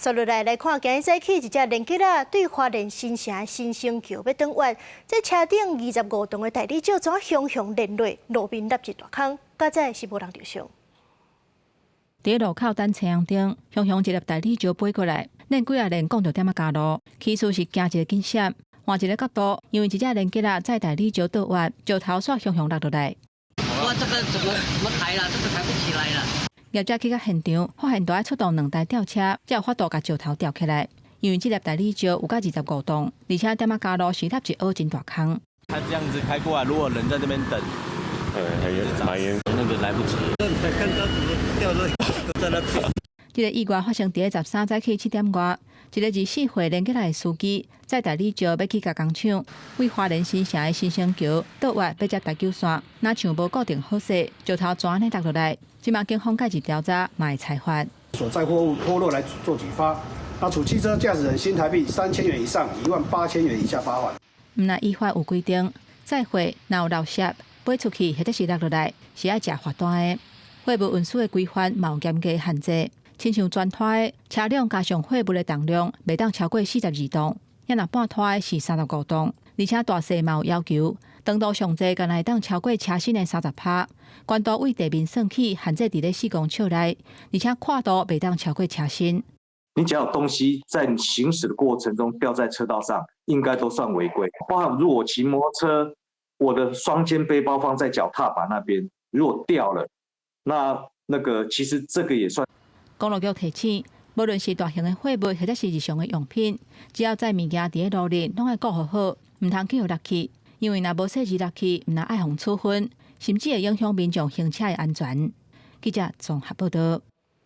接落來來看，今日早起一隻連結仔對花蓮新城的新生橋欲轉彎，這車頂25噸的大理石怎雄雄連落，路面落一大空，佳哉是無人著傷。佇路口等青紅燈，雄雄一粒大理石飛過來，連幾仔連摃著點仔加路。起初是驚一個緊閃，換一个角度，因為一隻連結仔載大理石倒彎，石頭煞雄雄落落來。哇！這個怎麼抬啦？這個抬不起來啦！業者去到現場，發現著愛出動兩台吊車，才有法度共石頭吊起來。因為這粒大理石有甲25噸，而且點仔加路時塌一凹真大空。他這樣子開過來，如果人在這邊等，對，蠻嚴，那個來不及。看到怎麼掉落都在那邊。這個意外發生佇13早起7點外，一个24歲連結仔的司機載大理石欲去共工廠，對花蓮新城的新生橋倒彎欲接台九線，若像無固定好勢，石頭怎按呢落落來？這馬警方介入調查，嘛會裁罰。所載貨物脫落來做舉發，那處汽車駕駛人新台幣3000元以上18,000元以下罰款。毋但依法有規定，載貨若有漏攝，飛出去或者是落落來，是愛食罰單的。貨物運輸的規範嘛有嚴格限制，親像全拖的車輛加上貨物的重量，袂當超過42噸，抑若半拖的是35噸，而且大細嘛有要求，長度上濟干焦會當超過車身的30趴，懸度對地面算起，限制佇咧4公尺內，而且闊度袂當超過車身。你只要有東西在行駛的過程中掉在車道上，應該都算違規。包含如果我騎摩托車，我的雙肩背包放在腳踏板那邊，如果掉了，那個其實這個也算。公路局提醒，無論是大型的貨物或者是日常的用品，只要載物件佇咧路裡，攏愛顧好好，毋通去予落去，因為若無細緻落去，毋但愛予處分，甚至會影響民眾行車的安全。記者綜合報道。